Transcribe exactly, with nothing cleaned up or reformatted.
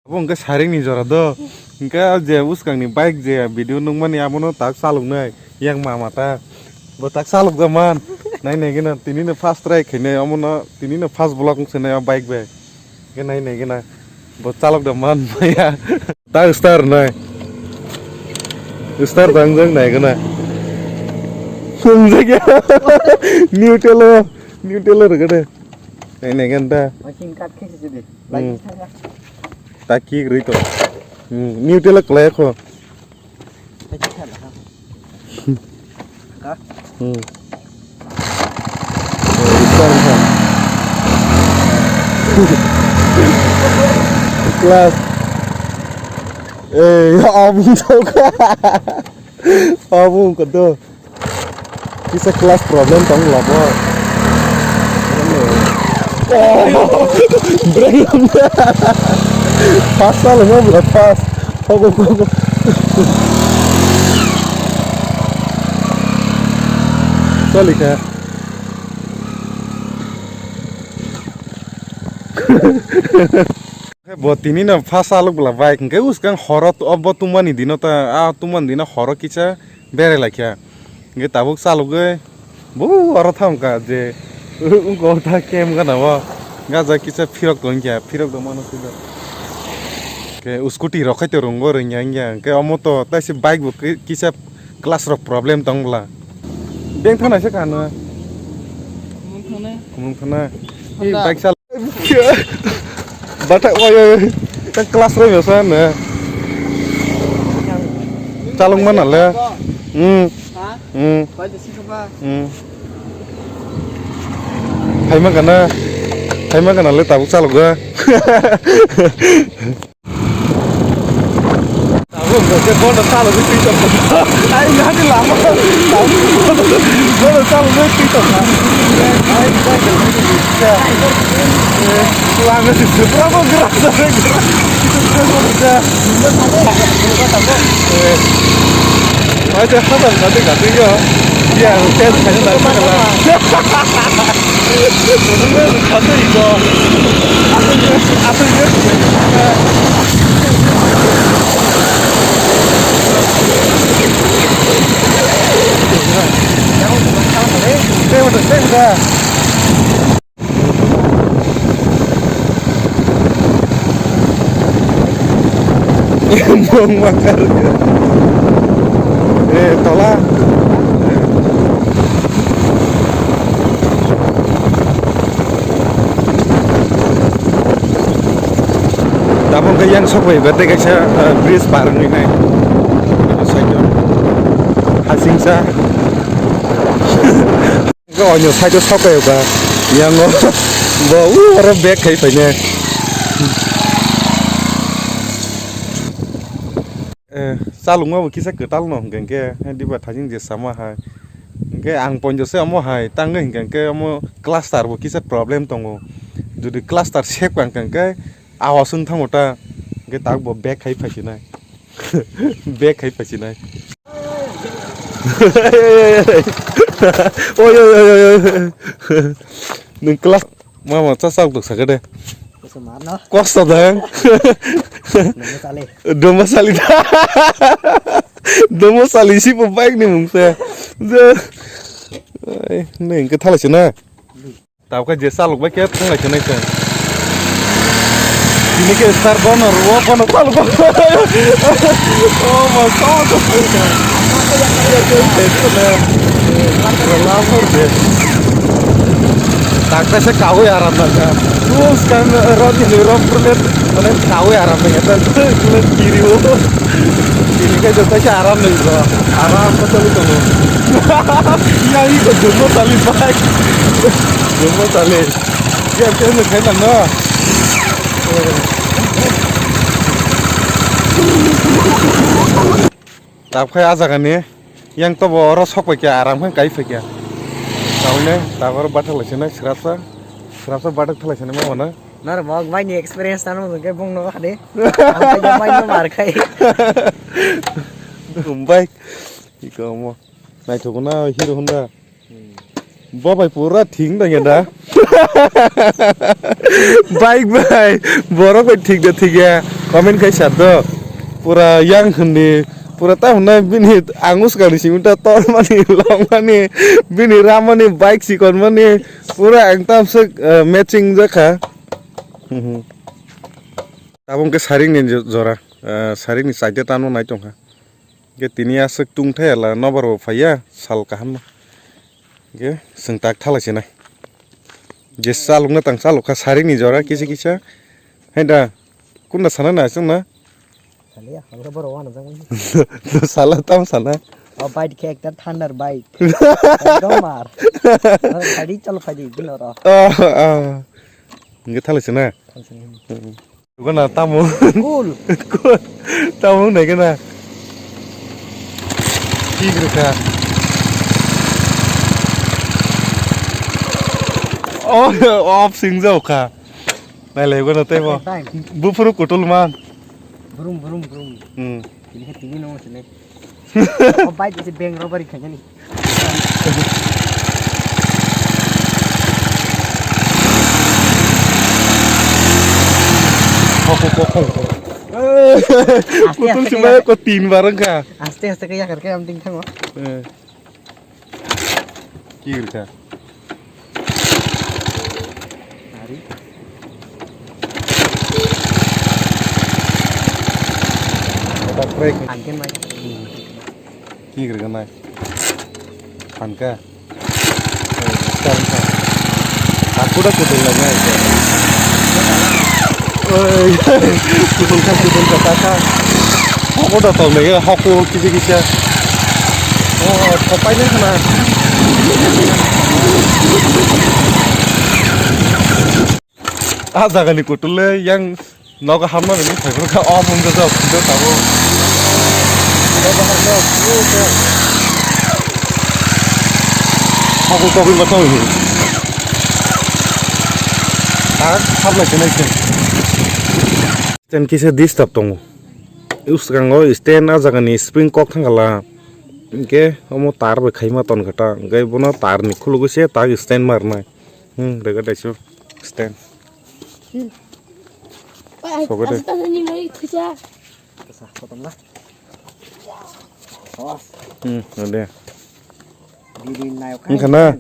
Abo hwnkhe siring ni jora do. Hwnkhe je bwskang ni bike je video nukmani abono tak chaloknai. Yang mama ta. Bo tak chalok da man. Nai nai gana tini no first try khainai omono tini no first vlog wngsinai o bike bai. Hwnkhe nai nai gana. Bo chalok da man maya. Ta star nai. Star tang jang nai gana. Sung jagya. New telo. New telo rwgade. Nai nai gana ta. Machine cut khe se de. Hmm. Ta ki rwi to. Hmm. New telo klai kho. Hmm. Class. Eh, ya ampun, coba. Ampun, kedo. Kisa class problem tong labo. Oh, breng. Pas sal mo bla pas. Kok, kok, kok. Choli kha. Bo tini no first alok bla bike hwnkhe uskang horo to-, obo tumani dino ta, a tumani dino horo kisa berai laikha. Hwnkhe tabuk chalogwi bo oro thamkha je wngkha ta kem gana o gaja kisa phirok tongkha, phirok tongmano sida. Hwnkhe scooty rok khai to rwngo rwngya wngya, hwnkhe omo to taise bike bo ki-, kisa class rok problem tong bla. Beng thana se kano. Kumung thana. Kumung thana. Honda. Bike sal. Bata oi oi. Ka class roi masa na. Chalung mana le? Hmm. Ha? Hmm. Bai de sih apa? Hmm. Hai ma kana. Hai ma kana le tabuk chalung ga. Abo hwnkha khe bono chalogwi twi tongkha. Ai, nani lama. Bono chalogwi twi tongkha. Ai, lama se pura bo gra. Ai, te hadal kati kati yo. Ya, tes kati kati kala. Bong makar. Eh, tola. Tabuk khe yang sok bai ba tei kaisa, eh, bridge par wngwi nai. Side o hasingsa. Khe onyo side o sok bai ba yang o bo u oro back khai phainai. Eh, chalungma bo kisa kwtal no hwnkhe hwnkhe, eh, diba thajing je sama hai. Hwnkhe ang ponjo se omo hai tangwi hwnkhe hwnkhe omo cluster bo kisa problem tongo. Jodi cluster sek wngkha hwnkhe awas wng thango ta. Hwnkhe tak bo back khai phaisinai. Back khai phaisinai. Oi, oi, oi, oi, oi. Nwng class Mama, cha chak dok sakhe de. Koso marno. Kosto dang. Domo sali. Domo sali da. Domo sali si bo bike ni mung se. Je. Ai, ne, hwnkhe thalai se na. Tabukhe je chalok bai khe thanglai se nai se. Tini khe star bono rwo, bono chalok. Oh my God. Taksa se kawi aram nangkha. Terus kan rot ini rot perlet, mana kawi aram nangkha. Terus kiri wo. Ini kan jatuh se aram nangkha. Aram betul itu. Ya itu jumbo tali bike. Jumbo tali. Ya kan kena no. Tabukhe a jaga ni yang tobo oro sok pai kha, aram khe kai phai kha. Tabukhe tabuk oro bathak lai sene srapsa, srapsa bathak thalai sene ma mano. Naro mok bai ni experience tano hwnkhe bung no hade. Ang khe bai no mar khai. Bike iko mo. Naithok na Hero Honda. Bo bai pura thik wng tong ya da. Bike bai borok bai thik da thik ya. Comment khai sar do. Pura yang hindi. Pura ta hwnna bini angus kani simita tor mani long mani bini ramani bike sikon mani pura ang tam sek matching jakha. Tabung ke saring ni jora saring ni side tamo nai tongkha. Ke tini aswk tungthai ala nobar bo phaiya sal kaham no. Ke seng tak thalai sinai. Je saluk na tang saluk kha saring ni jora kisa kisa. Hai da. Kunna sana na sung na? Saliya, ang boro wana jang. Sala tam sana. O bike khe ekta thunder bike. Ekdom mar. Phadi chal phadi dino ro. Ah ah. Nge thalai sina. Gana tamo. Cool. Tamo nai gana. Ki grika. Oh, off sing jao kha. Nailai gana tei bo. Bye. Buphuru kutul man. Brum brum brum. Hmm. Tini khe tini nong sini. O bike isi bank robbery khainani. Koko koko. Kutul aste sima khe ko tin barang kha. Aste aste khe yakar khe am ting thango. Eh. Ki rikha? Ari. Otak break. Angken mai. Ki rikha nai? Phanka. Aku dah kutul lagi aja. Oi, kutul kha, kutul kha, ta kha. Aku dah tahu lagi, aku kisi kisi. Oh, kopai ni sana. Ah, jaga ni kutul le yang nogo hamna ni thaibrwkha, oh, mung jajak, kutul tabo. Nogo hamna, kutul. Aku kau bin batau ni. Stand kisa disturb tongo. Swkango stand a jagani spring kok thangkhala. Hinkhe omo tar bai khaima tonkha ta. Hinkhe bono tar ni khulugwi se tak stand ma rwnai. Hmm, rega daisu stand. Sogo de. Hmm, ode. Wngkha na?